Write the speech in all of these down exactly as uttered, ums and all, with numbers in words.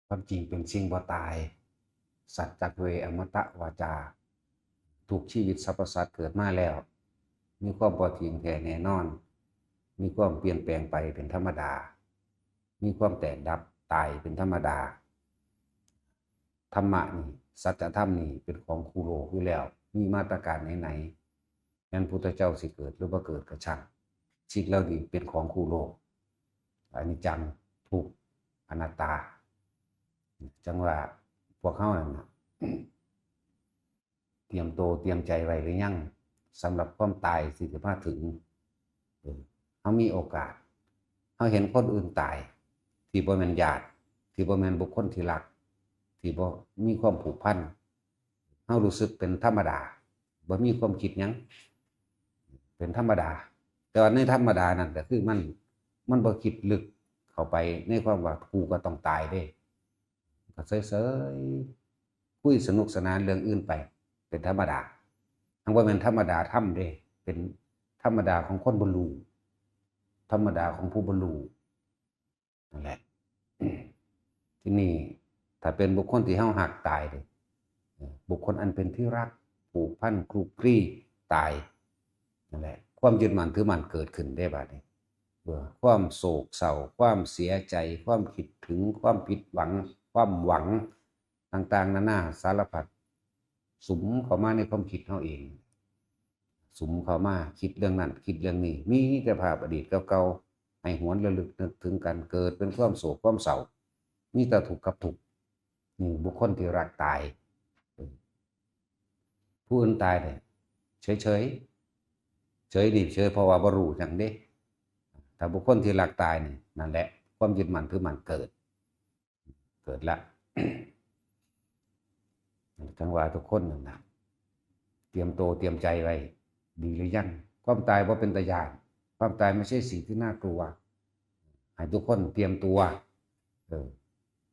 ความจริงเป็นสิ่งบ่ตาย สัจจักเวอมตะวาจา ทุกชีวิตสรรพสัตว์เกิดมาแล้ว มีความบ่เที่ยงแท้แน่นอน มีความเปลี่ยนแปลงไปเป็นธรรมดา มีความแตกดับตายเป็นธรรมดา ธรรมะนี่ สัจธรรมนี่เป็นของคู่โลกอยู่แล้ว มีมาแต่กาลไหนๆ แม้นพุทธเจ้าสิเกิดหรือบ่เกิดก็ช่าง สิ่งเหล่านี้เป็นของคู่โลก อนิจจัง ทุกข์ อนัตตา จั่งว่าพวกเฮานั่นน่ะ เตรียมโตเตรียมใจไว้หรือยัง สำหรับความตายที่สิมาถึง เออ เฮามีโอกาส เฮาเห็นคนอื่นตาย ที่บ่แม่นญาติ ที่บ่แม่นบุคคลที่รัก ที่บ่มีความผูกพัน เฮารู้สึกเป็นธรรมดา บ่มีความคิดหยัง เป็นธรรมดา แต่ว่าในธรรมดานั่นก็คือมัน มันบ่คิดลึกเข้าไปในความว่ากูก็ต้องตายเด้ ก็เฉยๆ คุยสนุกสนานเรื่องอื่นไป เป็นธรรมดา ทั้งว่าเป็นธรรมดาธรรมเด้ เป็นธรรมดาของคนบ่รู้ ธรรมดาของผู้บ่รู้ นั่นแหละ ที่นี่ถ้าเป็นบุคคลที่เฮาฮักตายเด้ เออ บุคคลอันเป็นที่รัก ผูกพันคลุกคลีตาย นั่นแหละ ความยึดมั่นถือมั่นเกิดขึ้นได้บัดนี้ เออ ความโศกเศร้า ความเสียใจ ความคิดถึง ความผิดหวัง ความหวัง ต่างๆ นานาสารพัด สุมเข้ามาในความคิดเฮาเอง สุมเข้ามาคิดเรื่องนั้น คิดเรื่องนี้ มีแต่ภาพอดีตเก่าๆ ให้หวนระลึกนึกถึงกัน เกิดเป็นความโศกความเศร้า มีแต่ทุกข์กับทุกข์ นี่บุคคลที่รักตาย เออ ผู้อื่นตายเนี่ย เฉยๆ เฉยนี่เฉยเพราะว่าบ่รู้หยังเด้ ถ้าบุคคลที่รักตายนี่ นั่นแหละ ความยึดมั่นถือมั่นเกิด เกิดละ ทั้งว่าทุกคนนั่นนะ เตรียมโตเตรียมใจไว้ ดีหรือยัง ความตายบ่เป็นตาย้าน ความตายไม่ใช่สิ่งที่น่ากลัว ให้ทุกคนเตรียมตัว เออ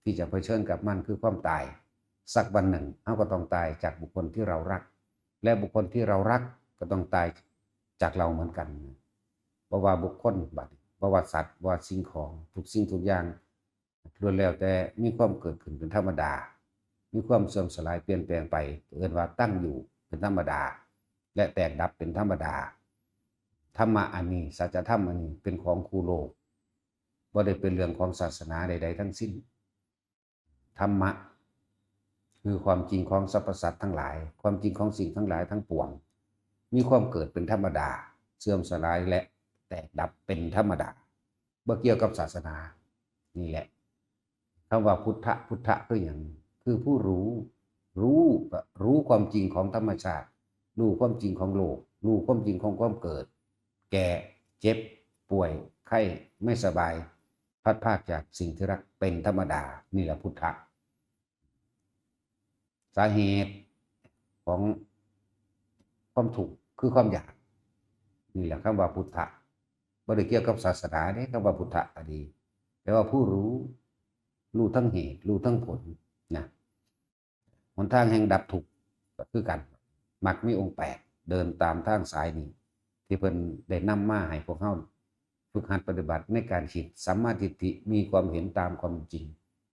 ที่จะเผชิญกับมันคือความตาย สักวันหนึ่งเฮาก็ต้องตายจากบุคคลที่เรารัก และบุคคลที่เรารักก็ต้องตายจากเราเหมือนกัน เพราะว่าบุคคลบัดนี้ เพราะว่าสัตว์ ว่าสิ่งของ ทุกสิ่งทุกอย่าง ล้วนแล้วแต่มีความเกิดขึ้นเป็นธรรมดา มีความเสื่อมสลายเปลี่ยนแปลงไป เอิ้นว่าตั้งอยู่เป็นธรรมดา และแตกดับเป็นธรรมดา ธรรมะอันนี้ สัจธรรมอันนี้เป็นของคู่โลก บ่ได้เป็นเรื่องของศาสนาใดๆ ทั้งสิ้น ธรรมะ คือความจริงของสรรพสัตว์ทั้งหลาย ความจริงของสิ่งทั้งหลายทั้งปวง มีความเกิดเป็นธรรมดา เสื่อมสลายและแตกดับเป็นธรรมดา บ่เกี่ยวกับศาสนา นี่แหละ คำว่าพุทธะ พุทธะคือหยัง คือผู้รู้ รู้ก็รู้ความจริงของธรรมชาติ รู้ความจริงของโลก รู้ความจริงของความเกิด แก่ เจ็บ ป่วย ไข้ ไม่สบาย พลัดพรากจากสิ่งที่รักเป็นธรรมดา นี่แหละพุทธะ สาเหตุของความทุกข์คือความอยาก นี่แหละคำว่าพุทธะ บ่ได้เกี่ยวกับศาสนาเด้ คำว่าพุทธะก็ดี แปลว่าผู้รู้ รู้ทั้งเหตุ รู้ทั้งผลนะ หนทางแห่งดับทุกข์ก็คือกัน มรรคมีองค์แปด เดินตามทางสายนี้ ที่เพิ่นได้นำมาให้พวกเฮาฝึกหัดปฏิบัติในการคิด สัมมาทิฏฐิ มีความเห็นตามความจริง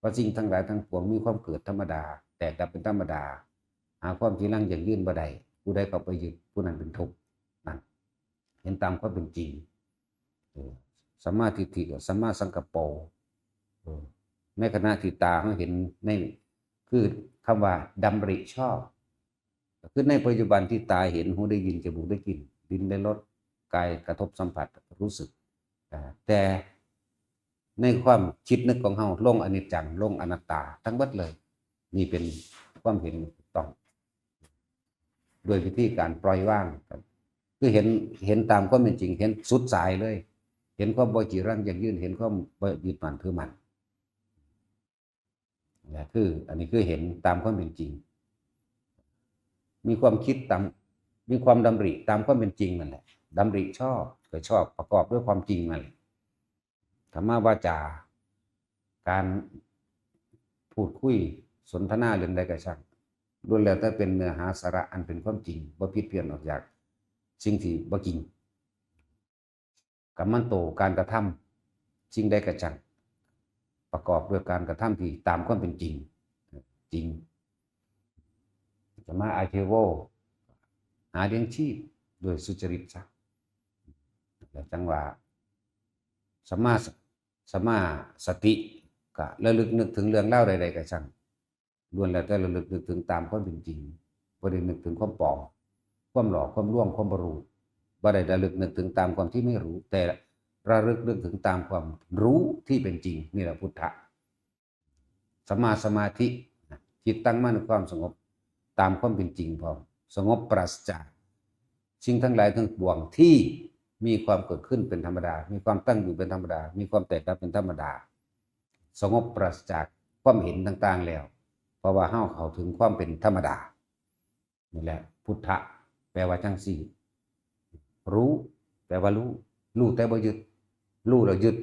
ว่าสิ่งทั้งหลายทั้งปวงมีความเกิดธรรมดา แตกดับเป็นธรรมดา หาความจีรังยั่งยืนบ่ได้ ผู้ใดเข้าไปยึด ผู้นั้นเป็นทุกข์ นั่น เห็นตามความเป็นจริง เออ สัมมาทิฏฐิกับสัมมาสังกัปโป เออ ในขณะที่ตาเฮาเห็นใน คือคำว่าดำริชอบ ก็คือในปัจจุบันที่ตาเห็น หูได้ยิน จมูกได้กลิ่น ลิ้นได้รส กายกระทบสัมผัส รู้สึก อ่า แต่ในความคิดนึกของเฮา ลงอนิจจัง ลงอนัตตา ทั้งหมดเลย นี่เป็นความเห็นถูกต้อง ด้วยวิธีการปล่อยวางครับ คือเห็น เห็นตามความเป็นจริง เห็นสุดสายเลย เห็นความบ่จีรังยั่งยืน เห็นความบ่ยึดมั่นถือมั่น นะ คือ อันนี้คือเห็นตามความเป็นจริง มีความคิดตาม มีความดำริตามความเป็นจริงนั่นแหละ ดำริชอบ ก็ชอบประกอบด้วยความจริงนั่นแหละ ธรรมวาจา การพูดคุยสนทนาเรื่องใดก็ช่าง ล้วนแล้วแต่เป็นเนื้อหาสาระอันเป็นความจริง บ่ผิดเพี้ยนออกจากสิ่งที่บ่จริง กัมมันโต การกระทำ สิ่งใดก็ช่าง ประกอบด้วยการกระทำที่ตามความเป็นจริง จริง จะมาอาชีโว หาเลี้ยงชีพโดยสุจริตซะ แล้วจังว่า สัมมาส- สัมมาสติ ก็ระลึกนึกถึงเรื่องราวใดๆก็ช่าง ล้วนแล้วแต่ระลึกนึกถึงตามความเป็นจริง บ่ได้นึกถึงความปลอม ความหลอก ความลวง ความบ่รู้ บ่ได้ระลึกนึกถึงตามความที่ไม่รู้ แต่ระลึกนึกถึงตามความรู้ที่เป็นจริง นี่แหละพุทธะ สัมมาสมาธิ จิตตั้งมั่นในความสงบ ตามความเป็นจริงพร้อม สงบปราศจาก สิ่งทั้งหลายทั้งปวงที่มีความเกิดขึ้นเป็นธรรมดา มีความตั้งอยู่เป็นธรรมดา มีความแตกดับเป็นธรรมดา สงบปราศจากความเห็นต่างๆแล้ว เพราะว่าเฮาเข้าถึงความเป็นธรรมดา นี่แหละ พุทธะ แปลว่าจังซี่ รู้ แปลว่ารู้ รู้แต่บ่ยึด รู้แล้วยึด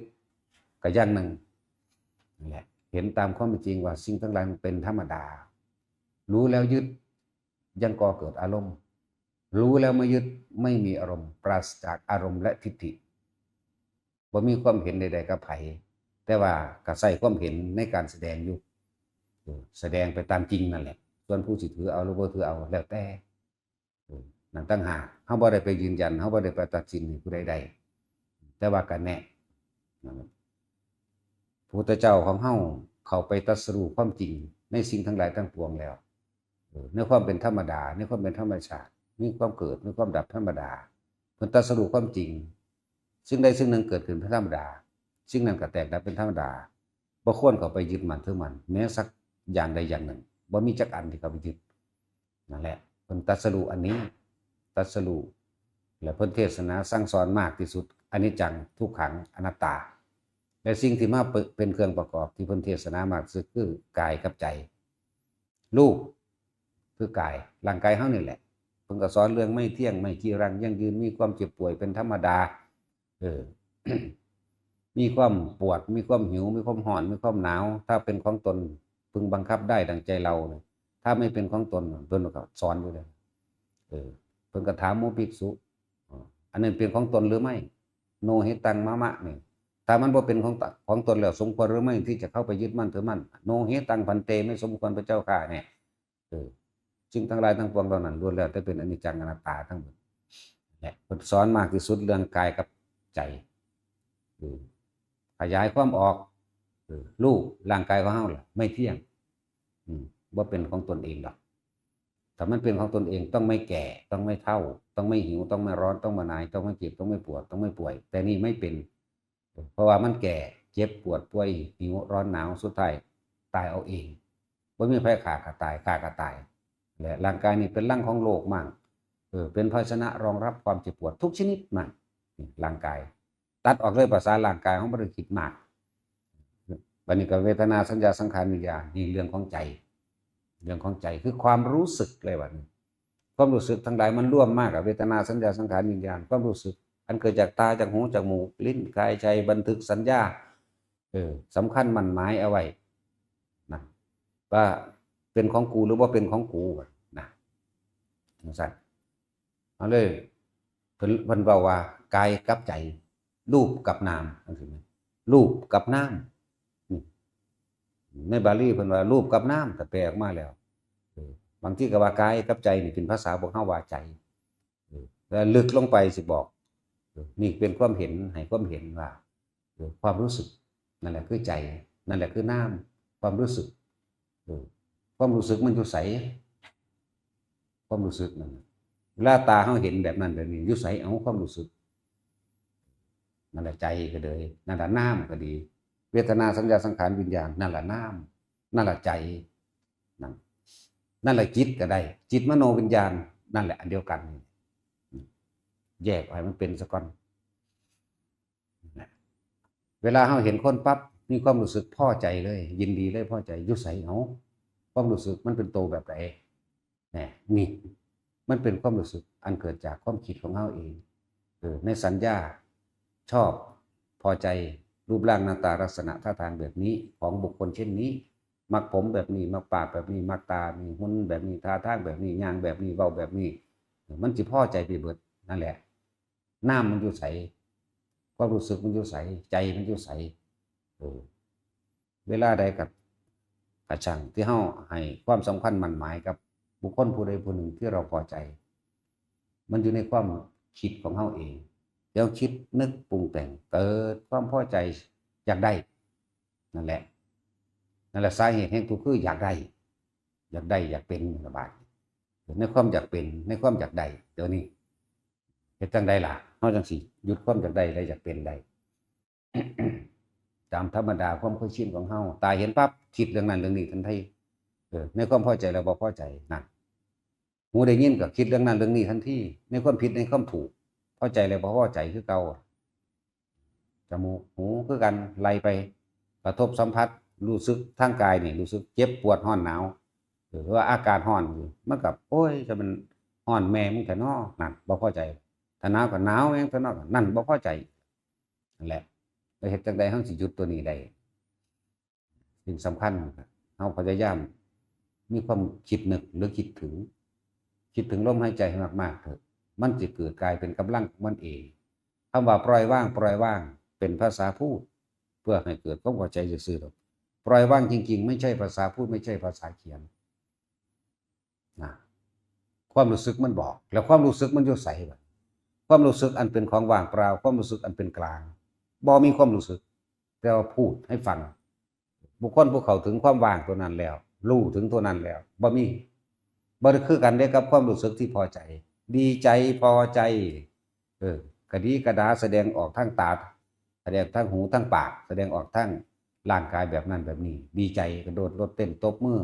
ก็อย่างหนึ่ง นั่นแหละ เห็นตามความเป็นจริงว่าสิ่งทั้งหลายมันเป็นธรรมดา รู้แล้วยึด ยังก่อเกิดอารมณ์ รู้แล้วไม่ยึด ไม่มีอารมณ์ ปราศจากอารมณ์และทิฏฐิ บ่มีความเห็นใดๆกับไผ แต่ว่าก็ใช้ความเห็นในการแสดงอยู่ เออ แสดงไปตามจริงนั่นแหละ ส่วนผู้สิถือเอาหรือบ่ถือเอาแล้วแต่ เออ นั่นต่างหาก เฮาบ่ได้ไปยืนยัน เฮาบ่ได้ไปตัดสินให้ผู้ใดได้ แต่ว่าก็แนะ พระพุทธเจ้าของเฮาเข้าไปตรัสรู้ความจริงในสิ่งทั้งหลายทั้งปวงแล้ว เออ ในความเป็นธรรมดา ในความเป็นธรรมชาติ มีความเกิด มีความดับธรรมดา เพิ่นตรัสรู้ความจริง สิ่งใดสิ่งหนึ่งเกิดขึ้นเป็นธรรมดา สิ่งนั้นก็แตกดับเป็นธรรมดา บ่ควรเข้าไปยึดมั่นถือมั่น แม้สักอย่างใดอย่างหนึ่ง บ่มีจักอันที่เข้าไปยึด นั่นแหละ เพิ่นตรัสรู้อันนี้ ตรัสรู้ และเพิ่นเทศนาสั่งสอนมากที่สุด อนิจจัง ทุกขัง อนัตตา และสิ่งที่มาเป- เป็นเครื่องประกอบที่เพิ่นเทศนามากที่สุดคือกายกับใจ รูป คือกาย ร่างกายเฮานี่แหละ เพิ่นก็สอนเรื่องไม่เที่ยง ไม่จีรัง ยั่งยืน มีความเจ็บป่วยเป็นธรรมดา เออ มีความปวด มีความหิว มีความร้อน มีความหนาว ถ้าเป็นของตน พึงบังคับได้ดังใจเราเนี่ย ถ้าไม่เป็นของตน เพิ่นก็สอนอยู่เลย เออ เพิ่นก็ถามหมู่ภิกษุ อ๋อ อันนั้นเป็นของตนหรือไม่ โนเหตัง มะมะ นี่ ถ้ามันบ่เป็นของต- ของตนแล้ว สมควรหรือไม่ที่จะเข้าไปยึดมั่นถือมั่น โนเหตัง ภันเต ไม่สมควรพระเจ้าข้า เนี่ย เออ สิ่งทั้งหลายทั้งปวงเหล่านั้นล้วนแล้วแต่เป็นอนิจจังอนัตตาทั้งหมด และเพิ่นสอนมากที่สุดเรื่องกายกับใจ เออ ขยายความออก เออ รูปร่างกายของเฮาล่ะ ไม่เที่ยง อืม บ่เป็นของตนเองดอก ถ้ามันเป็นของตนเองต้องไม่แก่ ต้องไม่เฒ่า ต้องไม่หิว ต้องไม่ร้อน ต้องไม่หนาว ต้องไม่เจ็บ ต้องไม่ปวด ต้องไม่ป่วย แต่นี่ไม่เป็น เพราะว่ามันแก่ เจ็บ ปวด ป่วย หิว ร้อน หนาว สุดท้ายตายเอาเอง บ่มีไผฆ่าก็ตาย ฆ่าก็ตาย และร่างกายนี่เป็นรังของโรคมั่ง เออ เป็นภาชนะรองรับความเจ็บปวดทุกชนิดมั่ง นี่ร่างกาย ตัดออกเลยภาษาร่างกาย เฮาบ่ได้คิดมาก บัดนี้ก็เวทนา สัญญา สังขาร วิญญาณ นี่เรื่องของใจ เรื่องของใจคือความรู้สึกเลยบัดนี้ ความรู้สึกทั้งหลายมันรวมมากับเวทนา สัญญา สังขาร วิญญาณ ความรู้สึกอันเกิดจากตา จากหู จากจมูก ลิ้น กาย ใจ บันทึกสัญญา เออ สำคัญมั่นหมายเอาไว้นะ ว่าเป็นของกูหรือว่าเป็นของกูนะ จังซั่น เอาเลย เพิ่น เพิ่นเว้าว่ากายกับใจ รูปกับนาม จังซี้นะ รูปกับนาม นี่ ในบาลีเพิ่นว่ารูปกับนาม แต่แปลออกมาแล้ว เออ บางทีก็ว่ากายกับใจนี่เป็นภาษาพวกเฮาว่าใจ เออ แล้วลึกลงไปสิบอก เออ นี่เป็นความเห็น ให้ความเห็นว่า เออ ความรู้สึก นั่นแหละคือใจ นั่นแหละคือนาม ความรู้สึก เออ ความรู้สึกมันอยู่ไส ความรู้สึกนั่นน่ะ เวลาตาเฮาเห็นแบบนั้นแบบนี้ อยู่ไส เอาความรู้สึก นั่นแหละใจก็เลย นั่นแหละนามก็ดี เวทนา สัญญา สังขาร วิญญาณ นั่นแหละนาม นั่นแหละใจ นั่น นั่นแหละจิตก็ได้ จิต มโน วิญญาณ นั่นแหละอันเดียวกัน แยกออกให้มันเป็นซะก่อน เวลาเฮาเห็นคนปั๊บ มีความรู้สึกพอใจเลย ยินดีเลย พอใจ อยู่ไส เอาความรู้สึกมันเป็นโตแบบใด แหม นี่ มันเป็นความรู้สึกอันเกิดจากความคิดของเฮาเอง เออ ในสัญญา ชอบ พอใจ รูปร่างหน้าตาลักษณะท่าทางแบบนี้ ของบุคคลเช่นนี้ มักผมแบบนี้ มักปากแบบนี้ มักตา มีหุ่นแบบนี้ ท่าทางแบบนี้ ย่างแบบนี้ เว้าแบบนี้ เออ มันสิพอใจไปเบิด นั่นแหละ นามมันอยู่ไส ความรู้สึกมันอยู่ไส ใจมันอยู่ไส เออ เวลาใดก็กระชังที่เฮาให้ความสำคัญมั่นหมายกับบุคคลผู้ใดผู้หนึ่งที่เราพอใจ มันอยู่ในความคิดของเฮาเอง แล้วคิดนึกปรุงแต่งเกิดความพอใจอยากได้ นั่นแหละ นั่นแหละสาเหตุแห่งทุกข์คืออยากได้ อยากได้อยากเป็นระบาดในความอยากเป็นในความอยากได้เดี๋ยวนี้เฮ็ดจังไดล่ะเฮาจังสิหยุดความอยากได้และอยากเป็นได้ ตามธรรมดาความเคยชินของเฮาตาเห็นปั๊บคิดเรื่องนั้นเรื่องนี้ทันทีเออในความพอใจแล้วบ่พอใจนั่นหูได้ยินก็คิดเรื่องนั้นเรื่องนี้ทันทีในความผิดในความถูกพอใจแล้วบ่พอใจคือเก่า จมูกหูคือกันไล่ไปกระทบสัมผัสรู้สึกทางกายนี่รู้สึกเจ็บปวดร้อนหนาวหรือว่าอากาศร้อนอยู่มันกับโอ้ยจะมันร้อนแม่มึงแท้น้อนั่นบ่พอใจถ้าหนาวก็หนาวแม่งแท้น้อนั่นบ่พอใจนั่นแหละแล้วเฮ็ดจังใดเฮาสิหยุดตัวนี้ได้สิ่งสำคัญเฮาพยายามมีความคิดนึกหรือคิดถึง คิดถึงลมหายใจให้มากๆเถอะมันจะเกิดกลายเป็นกำลังของมันเองคำว่าปล่อยวางปล่อยวางเป็นภาษาพูด เพื่อให้เกิดความเข้าใจซื่อๆหรอกปล่อยวางจริงๆ ไม่ใช่ภาษาพูดไม่ใช่ภาษาเขียนนะความรู้สึกมันบอก แล้วความรู้สึกมันอยู่ใสวะความรู้สึกอันเป็นของว่างเปล่า ความรู้สึกอันเป็นกลางบ่มีความรู้สึก แต่ว่าพูดให้ฟัง บุคคลผู้เข้าถึงความว่างตัวนั้นแล้วรู้ถึงตัวนั้นแล้วบ่มีบ่ได้คือกันเด้กับความรู้สึกที่พอใจ ดีใจพอใจเออกระดีกระดาแสดงออกทางตา แสดงทางหูทางปาก แสดงออกทางร่างกายแบบนั้นแบบนี้ ดีใจกระโดดโลดเต้นตบมือ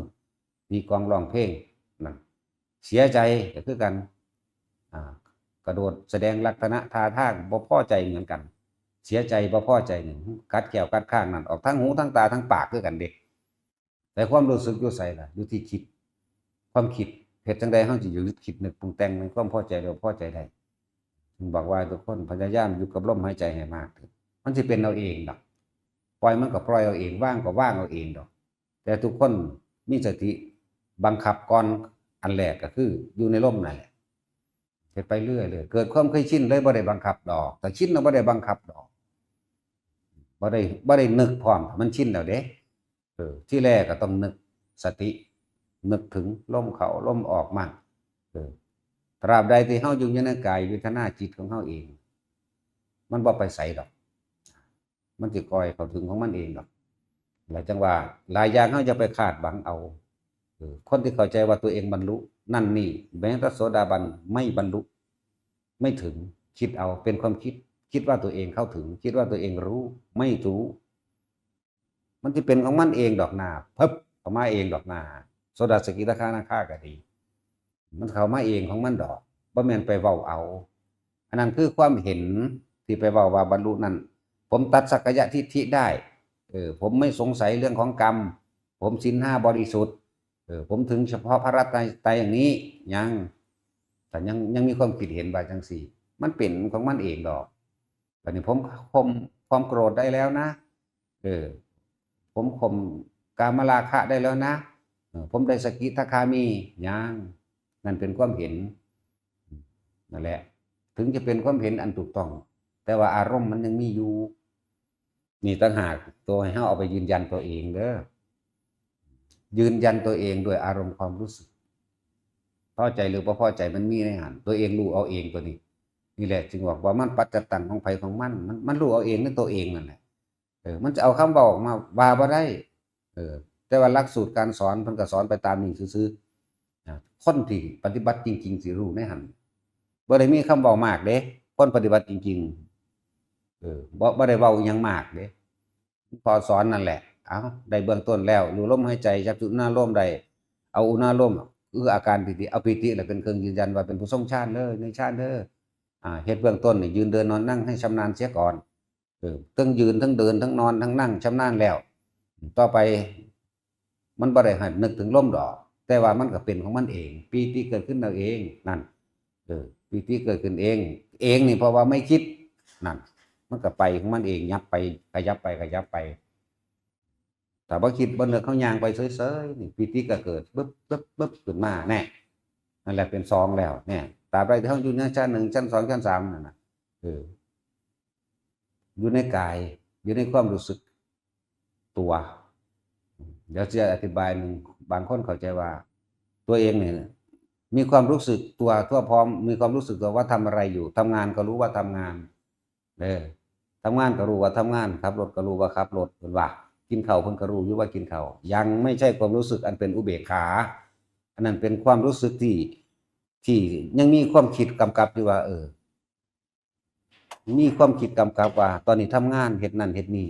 ตีกลองร้องเพลงนั่นเสียใจก็คือกันอ่ากระโดดแสดงลักษณะท่าทางบ่พอใจเหมือนกัน เสียใจบ่พอใจนี่กัดแข้วกัดคางนั่นออกทั้งหูทั้งตาทั้งปากคือกันเด้แต่ความรู้สึกอยู่ไสล่ะอยู่ที่คิด ความคิดเฮ็ดจั่งใดเฮาสิอยู่คิดนึกปรุงแต่งในความพอใจหรือบ่พอใจได้จึงบอกว่าทุกคนพยายามอยู่กับลมหายใจให้มากเถอะมันสิเป็นเอาเองดอกปล่อยมันก็ปล่อยเอาเองวางก็วางเอาเองดอก แต่ทุกคนมีสติบังคับก่อนอันแรกก็คืออยู่ในลมนั่นแหละเฮ็ดไปเรื่อยเลยเกิดความเคยชินเลยบ่ได้บังคับดอกแต่ชินเราบ่ได้บังคับดอกบ่ได้บ่ได้นึกพร้อมมันชินแล้วเด้เออที่แรกก็ต้องนึกสติ นึกถึงลมเข้าลมออกมาเออตราบใดที่เฮาอยู่ในกายเวทนาจิตของเฮาเอง มันบ่ไปไสดอก มันสิค่อยเข้าถึงของมันเองดอกหลายจังว่าหลายอย่างเฮาอย่าไปคาดหวังเอาเออคนที่เข้าใจว่าตัวเองบรรลุนั่นนี่แม้แต่โสดาบันไม่บรรลุไม่ถึงคิดเอาเป็นความคิด คิดว่าตัวเองเข้าถึง คิดว่าตัวเองรู้ไม่รู้มันสิเป็นของมันเองดอกนาเพิบเข้ามาเองดอกนาโสดาสกิทาคานาคาก็ดี มันเข้ามาเองของมันดอกบ่แม่นไปเว้าเอา อันนั้นคือความเห็นที่ไปเว้าว่าบรรลุนั่นผมตัดสักกายทิฏฐิได้เออผมไม่สงสัยเรื่องของกรรม ผมศีลห้าบริสุทธิ์เออผมถึงเฉพาะพระรัตนตรัยอย่างนี้ยังแต่ยังยังมีความคิดเห็นว่าจังซี่ มันเป็นของมันเองดอกบัดนี้ผมข่มความโกรธได้แล้วนะเออผมข่มกามราคะได้แล้วนะเออผมได้สกิทาคามียังนั่นเป็นความเห็นนั่นแหละถึงจะเป็นความเห็นอันถูกต้อง แต่ว่าอารมณ์มันยังมีอยู่นี่ต่างหากตัวให้เฮาเอาไปยืนยันตัวเองเด้อยืนยันตัวเองด้วยอารมณ์ความรู้สึกพอใจหรือบ่พอใจมันมีในหันตัวเองรู้เอาเองตัวนี้ นี่แหละจึงบอกว่ามันปัจจตังของไผของมันมันมันรู้เอาเองในตัวเองนั่นแหละเออมันจะเอาคำเว้าออกมาว่าบ่ได้เออแต่ว่าหลักสูตรการสอนเพิ่นก็สอนไปตามนี้ซื่อๆนะคนที่ปฏิบัติจริงๆสิรู้ในหันบ่ได้มีคำเว้ามากเด้คนปฏิบัติจริงๆเออบ่บ่ได้เว้าอิหยังมากเด้ พอสอนนั่นแหละ เอาได้เบื้องต้นแล้วรู้ลมหายใจจับจุดอุณาโลมได้เอาอุณาโลมคืออาการปีติเอาปีติแหละเป็นเครื่องยืนยันว่าเป็นผู้ทรงฌานเลยในฌานเด้ออ่าเฮ็ดเบื้องต้นนี่ยืนเดินนอนนั่งให้ชำนาญเสียก่อนเออทั้งยืนทั้งเดินทั้งนอนทั้งนั่งชำนาญแล้ว ต่อไป มันบ่ได้ให้นึกถึงลมดอก แต่ว่ามันก็เป็นของมันเองปีติเกิดขึ้นเอาเองนั่นเออปีติเกิดขึ้นเอง เองนี่เพราะว่าไม่คิดนั่นมันก็ไปของมันเองยับไปขยับไปขยับไปถ้าบ่คิดบ่นึกเขาย่างไปเฉยๆนี่ปีติก็เกิดปึ๊บปึ๊บปึ๊บขึ้นมาแน่นั่นแหละเป็นสองแล้วเนี่ยตราบใดที่เขาอยู่ในชั้นหนึ่งชั้นสองชั้นสามนั่นนะเอออยู่ในกายอยู่ในความรู้สึกตัว เดี๋ยวจะอธิบายหนึ่ง บางคนเข้าใจว่า ตัวเองเนี่ย มีความรู้สึกตัวทั่วพร้อม มีความรู้สึกตัวว่าทำอะไรอยู่ ทำงานก็รู้ว่าทำงาน เออ ทำงานก็รู้ว่าทำงาน ขับรถก็รู้ว่าขับรถ เพิ่นว่า กินข้าวเพิ่นก็รู้อยู่ว่ากินข้าว ยังไม่ใช่ความรู้สึกอันเป็นอุเบกขา อันนั้นเป็นความรู้สึกที่ ที่ยังมีความคิดกำกับอยู่ว่า เออ มีความคิดกำกับว่า ตอนนี้ทำงาน เฮ็ดนั่นเฮ็ดนี่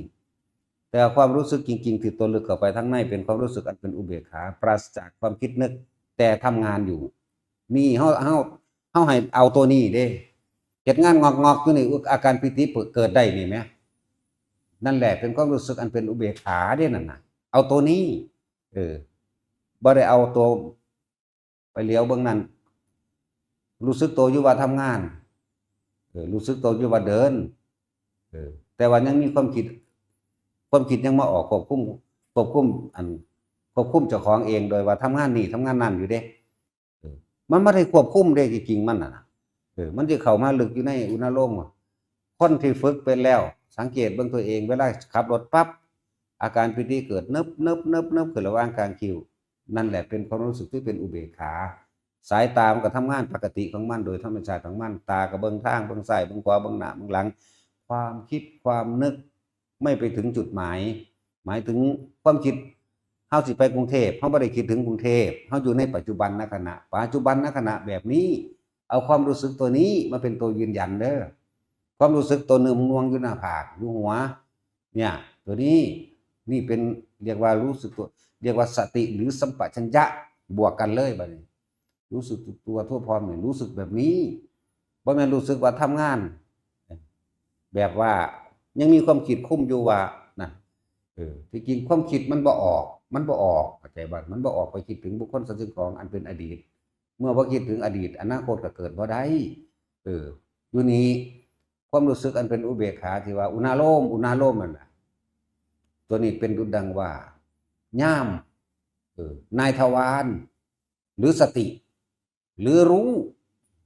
แต่ความรู้สึกจริงๆ ที่ตัวลึกเข้าไปทางใน เป็นความรู้สึกอันเป็นอุเบกขา ปราศจากความคิดนึก แต่ทำงานอยู่ นี่ เฮา เฮา เฮาให้เอาตัวนี้เด้ เฮ็ดงานงอกๆ อยู่นี่ อาการปีติเกิดได้นี่แหม นั่นแหละเป็นความรู้สึกอันเป็นอุเบกขาเด้นั่นน่ะ เอาตัวนี้ เออ บ่ได้เอาตัว ไปเหลียวเบิ่งนั่น รู้สึกตัวอยู่ว่าทำงาน เออ รู้สึกตัวอยู่ว่าเดิน เออ แต่ว่ายังมีความคิด ความคิดยังมาออกควบคุม ควบคุม อัน ควบคุมเจ้าของเองโดยว่าทำงานนี่ ทำงานนั่นอยู่เด้ เออ มันบ่ได้ควบคุมเด้ จริงๆ มันน่ะนะ เออ มันสิเข้ามาลึกอยู่ในอุณาโลมอะ คนที่ฝึกเป็นแล้ว สังเกตเบิ่งตัวเอง เวลาขับรถปั๊บ อาการปีติเกิดเนิบๆๆๆ ขึ้นระหว่างกลางคิ้ว นั่นแหละเป็นความรู้สึกที่เป็นอุเบกขา สายตามันก็ทำงานปกติของมันโดยธรรมชาติของมัน ตาก็เบิ่งทาง เบิ่งซ้าย เบิ่งขวา เบิ่งหน้า เบิ่งหลัง ความคิด ความนึก ไม่ไปถึงจุดหมาย หมายถึงความคิด เฮาสิไปกรุงเทพฯ เฮาบ่ได้คิดถึงกรุงเทพฯ เฮาอยู่ในปัจจุบันนขณะ ปัจจุบันนขณะแบบนี้ เอาความรู้สึกตัวนี้มาเป็นตัวยืนยันเด้อ ความรู้สึกตัวหนึ่งนวงอยู่หน้าผาก อยู่หัว เนี่ย ตัวนี้ นี่เป็น เรียกว่ารู้สึกตัว เรียกว่าสติหรือสัมปชัญญะ บวกกันเลยบัดนี้ รู้สึกตัวทั่วพร้อมเนี่ย รู้สึกแบบนี้ บ่แม่นรู้สึกว่าทำงาน แบบว่ายังมีความคิดคุมอยู่ว่านะ เออ ที่จริงความคิดมันบ่ออก มันบ่ออก เข้าใจบ่ มันบ่ออกไปคิดถึงบุคคลสัตว์สิ่งของอันเป็นอดีต เมื่อบ่คิดถึงอดีต อนาคตก็เกิดบ่ได้ เออ อยู่นี่ ความรู้สึกอันเป็นอุเบกขาที่ว่าอุณาโลม อุณาโลมนั่นน่ะ ตัวนี้เป็นดุจดังว่า ย่าม เออ นายทวาร หรือสติ หรือรู้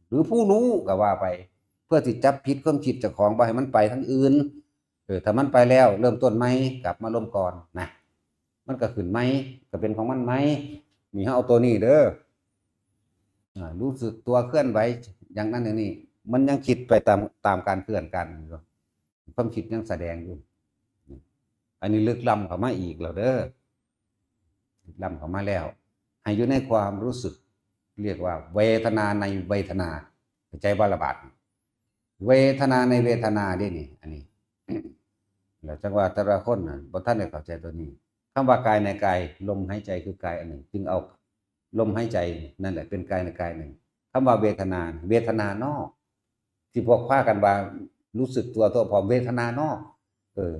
หรือผู้รู้ก็ว่าไป เพื่อที่จับผิดความคิดเจ้าของบ่ให้มันไปทางอื่น เออ ถ้ามันไปแล้วเริ่มต้นใหม่ กลับมาลมก่อนนะ มันก็ขึ้นใหม่ ก็เป็นของมันใหม่ นี่เฮาเอาตัวนี้เด้อ อ่า รู้สึกตัวเคลื่อนไหวอย่างนั้นอย่างนี้ มันยังคิดไปตาม ตามการเคลื่อนกันอยู่ ความคิดยังแสดงอยู่ อันนี้ลึกล้ำเข้ามาอีกแล้วเด้อ ลึกล้ำเข้ามาแล้ว ให้อยู่ในความรู้สึก เรียกว่าเวทนาในเวทนา เข้าใจบ่ละบาดนี้ เวทนาในเวทนาเด้นี่ อันนี้ แล้วจังว่าแต่ละคนน่ะ บ่ทันได้เข้าใจตัวนี้ คำว่ากายในกาย ลมหายใจคือกายอันหนึ่ง จึงเอาลมหายใจนั่นแหละเป็นกายในกายหนึ่ง คำว่าเวทนา เวทนานอก ที่พวกพากันว่ารู้สึกตัวทั่วพร้อม เวทนานอก เออ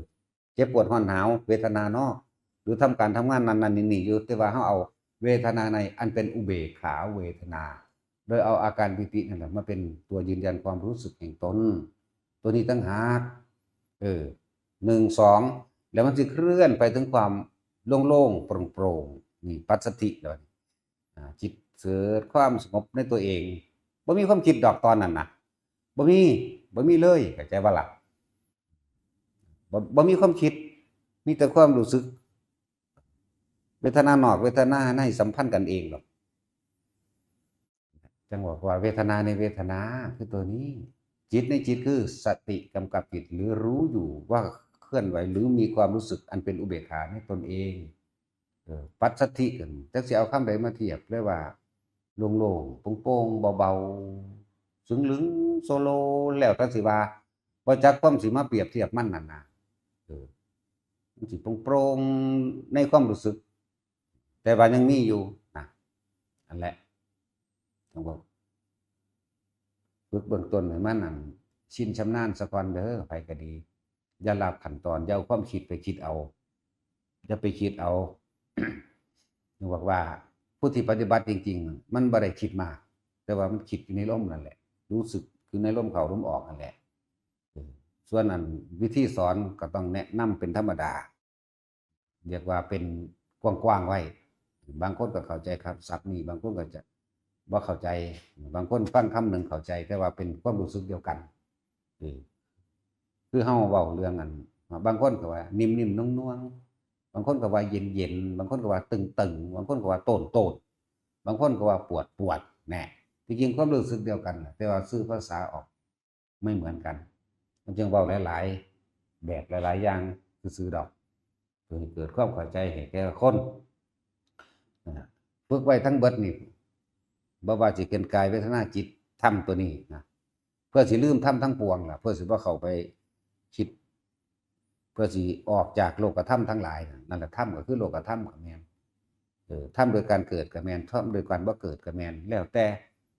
เจ็บปวดร้อนหนาว เวทนานอก หรือทำการทำงานนั่นนั่นนี่นี่อยู่ แต่ว่าเฮาเอาเวทนาในอันเป็นอุเบกขาเวทนา โดยเอาอาการปีตินั่นแหละมาเป็นตัวยืนยันความรู้สึกแห่งตน ตัวนี้ต่างหาก เออ หนึ่ง สอง แล้วมันสิเคลื่อนไปถึงความโล่งๆ โปร่งๆ นี่ปัสสัทธิแล้วนี่ อ่า จิตเกิดความสงบในตัวเอง บ่มีความคิดดอกตอนนั้นนะ บ่มี บ่มีเลย เข้าใจบ่ล่ะ บ่ บ่มีความคิด มีแต่ความรู้สึก เวทนานอก เวทนาในสัมพันธ์กันเองหรอก จังบอกว่าเวทนาในเวทนาคือตัวนี้ จิตในจิตคือสติกำกับจิต หรือรู้อยู่ว่าเคลื่อนไหว หรือมีความรู้สึกอันเป็นอุเบกขาในตนเอง เออ ปัสสัทธิกัน จักสิเอาคำใดมาเทียบ เรียกว่าโล่งๆ โปร่งๆ เบาๆ สึงลึงโซโล แล้วแต่สิว่า บ่จักความสิมาเปรียบเทียบมันนั่นนะ เออ มันสิโปร่งๆ ในความรู้สึก แต่ว่ายังมีอยู่นะ อันแหละ ต้องบอก ฝึกเบื้องต้นให้มันนั่น ชินชำนาญซะก่อนเด้อ ไผก็ดี อย่าลากขั้นตอน อย่าเอาความคิดไปคิดเอา อย่าไปคิดเอา นึกว่า ผู้ที่ปฏิบัติจริงๆ มันบ่ได้คิดมาก แต่ว่ามันคิดอยู่ในลมนั่นแหละ รู้สึกอยู่ในลมเข้าลมออกนั่นแหละ เออ ส่วนอันวิธีสอนก็ต้องแนะนำเป็นธรรมดา เรียกว่าเป็นกว้างๆ ไว้ บางคนก็เข้าใจครับ ศัพท์นี้ บางคนก็จะบ่เข้าใจ บางคนฟังคำหนึ่งเข้าใจ แต่ว่าเป็นความรู้สึกเดียวกัน เออ คือเฮาเว้าเรื่องอัน บางคนก็ว่านิ่มๆ นวลๆ างคนก็ว่าเย็นๆ บางคนก็ว่าตึงๆ บางคนก็ว่าโต้นๆ บางคนก็ว่าปวดๆ แน่ ที่จริงความรู้สึกเดียวกันแหละ แต่ว่าสื่อภาษาออกไม่เหมือนกัน มันจึงเว้าหลายๆ แบบหลายๆ อย่างซื่อๆ ดอก เพื่อให้เกิดความเข้าใจให้แก่คน อ่า ฝึกไว้ทั้งเบิดนี่ บ่ว่าสิเป็นกายเวทนาจิตธรรมตัวนี้นะ เพื่อสิลืมธรรมทั้งปวงล่ะ เพื่อสิบ่เข้าไปคิด เพื่อสิออกจากโลกธรรมทั้งหลายน่ะ นั่นแหละธรรมก็คือโลกธรรมก็แม่น เออ ธรรมโดยการเกิดก็แม่น ธรรมโดยการบ่เกิดก็แม่น แล้วแต่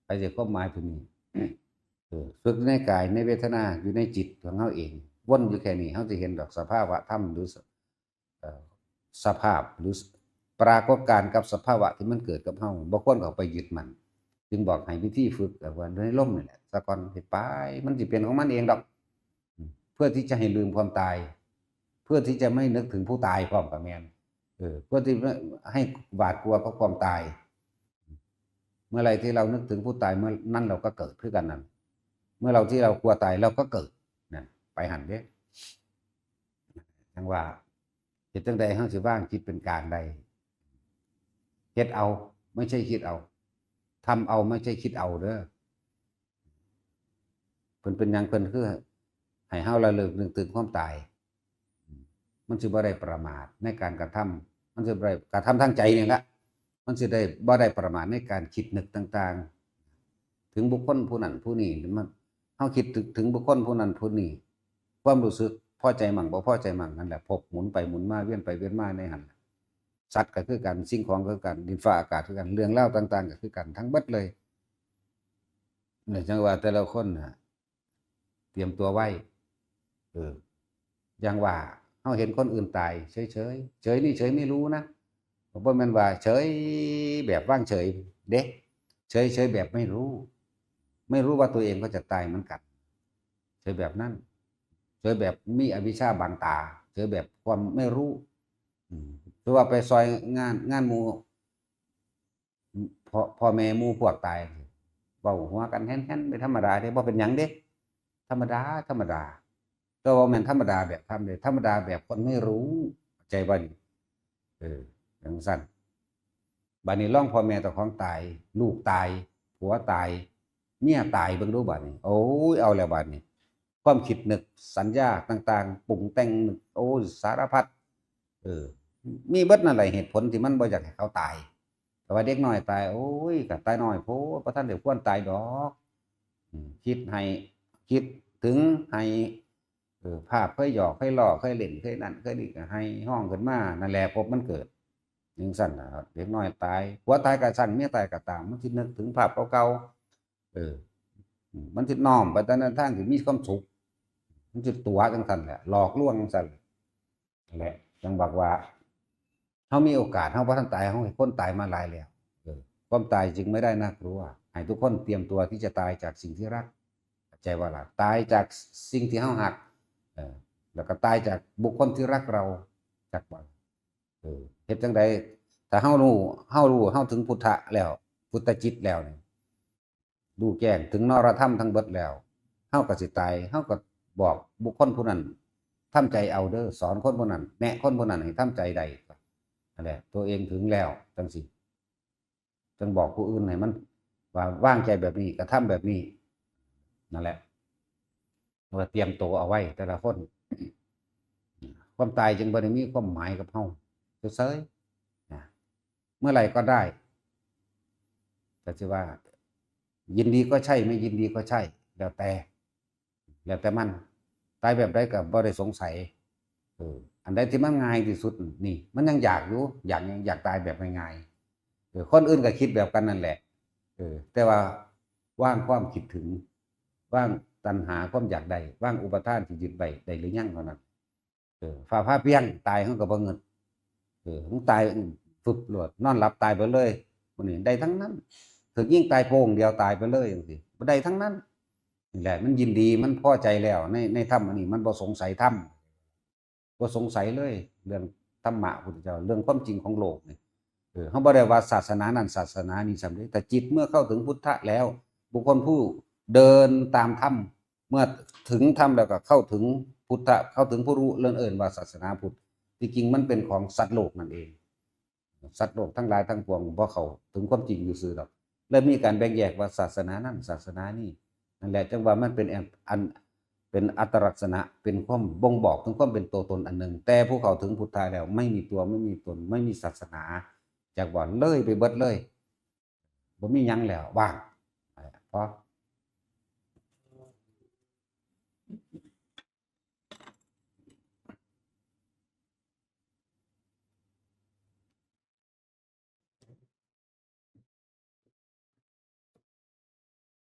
ไปใจความหมายตัวนี้ เออ ฝึกในกายในเวทนาอยู่ในจิตของเฮาเอง วนอยู่แค่นี้ เฮาสิเห็นดอกสภาวะธรรมหรือส- เอ่อ สภาพหรือปรากฏการณ์กับสภาวะที่มันเกิดกับเฮา บ่ควรเข้าไปยึดมั่น จึงบอกให้วิธีฝึกก็ว่าในลมนี่แหละ ซะก่อน ให้ไป มันสิเป็นของมันเองดอก เพื่อที่จะให้ลืมความตาย เพื่อที่จะไม่นึกถึงผู้ตายพร้อมก็แม่น เออ เพื่อที่ให้หวาดกลัวกับความตาย เมื่อไหร่ที่เรานึกถึงผู้ตาย เมื่อนั้นเราก็เกิดคือกันนั่น เมื่อเราที่เรากลัวตายเราก็เกิด นั่น ไปหั่นเด้ จั่งว่า เฮ็ดจั่งใดเฮาสิวางจิตเป็นกลางได้ เฮ็ดเอา ไม่ใช่คิดเอา ทำเอา ไม่ใช่คิดเอาเด้อ เพิ่นเป็นหยังเพิ่นคือให้เฮาระลึกนึกถึงความตาย มันสิบ่ได้ประมาทในการกระทำ มันสิบ่ได้กระทำทางใจนี่ละ มันสิได้บ่ได้ประมาทในการคิดนึกต่างๆ ถึงบุคคลผู้นั้นผู้นี้ มัน เฮาคิดถึง ถึงบุคคลผู้นั้นผู้นี้ ความรู้สึกพอใจมั่งบ่พอใจมั่งนั่นแหละ ภพหมุนไปหมุนมา เวียนไปเวียนมาในหั่นล่ะ สัตว์ก็คือกัน สิ่งของก็คือกัน ดินฟ้าอากาศคือกัน เรื่องราวต่างๆก็คือกันทั้งเบิดเลย เนี่ย จั่งว่าแต่ละคนน่ะ เตรียมตัวไว้ เออ อย่างว่าเฮาเห็นคนอื่นตาย เฉยๆ เฉยนี่เฉยไม่รู้นะ บ่แม่นว่าเฉยแบบวางเฉยเด้ เฉยๆแบบไม่รู้ ไม่รู้ว่าตัวเองก็จะตายเหมือนกัน เฉยแบบนั้น เฉยแบบมีอวิชชาบังตา เฉยแบบความไม่รู้ อืม คือว่าไปซอยงาน งานหมู่ พ่อ พ่อแม่หมู่พวกตาย เว้าหัวกันแฮ่นๆ เป็นธรรมดาเด้ บ่เป็นหยังเด้ ธรรมดา ธรรมดา แต่ว่าแม่นธรรมดาแบบธรรมเด้ ธรรมดาแบบคนไม่รู้ เข้าใจบ่นี่ เออ จั่งซั้น บัดนี้ลองพ่อแม่เจ้าของตาย ลูกตาย ผัวตาย เมียตาย เบิ่งดูบัดนี้ โอ้ย เอาแล้วบัดนี้ ความคิดนึก สัญญาต่างๆ ปรุงแต่งนึก โอ้ย สารพัด เออ มีเบิดนั่นแหละเหตุผลที่มันบ่อยากให้เขาตาย แต่ว่าเด็กน้อยตาย โอ้ย ก็ตายน้อยโพด บ่ทันได้ควรตายดอก อืม คิดให้ คิดถึงให้ เออ ภาพเคยหยอก เคยล้อ เคยเล่น เคยนั่น เคยนี่ ก็ให้ฮ้องขึ้นมา นั่นแหละภพมันเกิด จั่งซั้นล่ะครับ เด็กน้อยตาย ผัวตายก็ซั้น เมียตายก็ตาม มันสินึกถึงภาพเก่าๆ เออ อืม มันสิน้อมไปแต่ในทางที่มีความสุข มันสิตั๋วจั่งซั้นแหละ หลอกลวงจั่งซั้นแหละ นั่นแหละ จั่งบอกว่า เฮามีโอกาส เฮาบ่ทันตาย เฮาเห็นคนตายมาหลายแล้ว เออ ความตายจึงไม่ได้น่ากลัว ให้ทุกคนเตรียมตัวที่จะตายจากสิ่งที่รัก เข้าใจบ่ล่ะ ตายจากสิ่งที่เฮาฮัก เออ แล้วก็ตายจากบุคคลที่รักเรา จักบ่ เออ เฮ็ดจั่งใด ถ้าเฮารู้ เฮารู้ เฮาถึงพุทธะแล้ว พุทธจิตแล้วนี่ รู้แจ้งถึงนรธรรมทั้งเบิดแล้ว เฮาก็สิตาย เฮาก็บอกบุคคลผู้นั้น ทำใจเอาเด้อ สอนคนผู้นั้น แนะคนผู้นั้นให้ทำใจได้ นั่นแหละ ตัวเองถึงแล้ว จั่งซี้ จั่งบอกผู้อื่นให้มัน ว่าวางใจแบบนี้ กระทำแบบนี้ นั่นแหละ ว่าเตรียมตัวเอาไว้แต่ละคน ความตายจึงบ่ได้มีความหมายกับเฮา เฉยๆ นะ เมื่อไหร่ก็ได้ แต่สิว่า ยินดีก็ใช่ ไม่ยินดีก็ใช่ แล้วแต่ แล้วแต่มัน ตายแบบใดก็บ่ได้สงสัย เออ อันใดที่มันง่ายที่สุดนี่ มันยังอยากอยู่ อยาก อยากตายแบบง่ายๆ เออ คนอื่นก็คิดแบบกันนั่นแหละ เออ แต่ว่าวางความคิดถึง วางตัณหาความอยากได้ วางอุปาทานที่ยึดไว้ได้หรือยังเท่านั้น เออ ฟ้าผ่าเปรี้ยง ตายเฮาก็บ่เงิด เออ มันตาย อืม ฟึบโลด นอนหลับตายไปเลย มื้อนี้ได้ทั้งนั้น ถูกยิงตายโป้งเดียวตายไปเลยจั่งซี้ บ่ได้ทั้งนั้น นี่แหละ มันยินดี มันพอใจแล้ว ใน ในธรรมอันนี้ มันบ่สงสัยธรรม บ่สงสัยเลย เรื่องธรรมะพุทธเจ้า เรื่องความจริงของโลกนี่ เออ เฮาบ่ได้ว่าศาสนานั้นศาสนานี้ซ้ำเด้ แต่จิตเมื่อเข้าถึงพุทธะแล้ว บุคคลผู้เดินตามธรรม เมื่อถึงธรรมแล้วก็เข้าถึงพุทธะ เข้าถึงผู้รู้ เรื่องเอิ้นว่าศาสนาพุทธ ที่จริงมันเป็นของสัตว์โลกนั่นเอง สัตว์โลกทั้งหลายทั้งปวงบ่เข้าถึงความจริงซื่อๆดอก เลยมีการแบ่งแยกว่าศาสนานั้นศาสนานี้ นั่นแหละจังว่ามันเป็นอันอันเป็นอัตลักษณะ เป็นความบ่งบอกถึงความเป็นตัวตนอันหนึ่ง แต่ผู้เข้าถึงพุทธะแล้วไม่มีตัวไม่มีตน ไม่มีศาสนา จากว่าเลยไปเบิดเลย บ่มีหยังแล้วว่าง เพราะ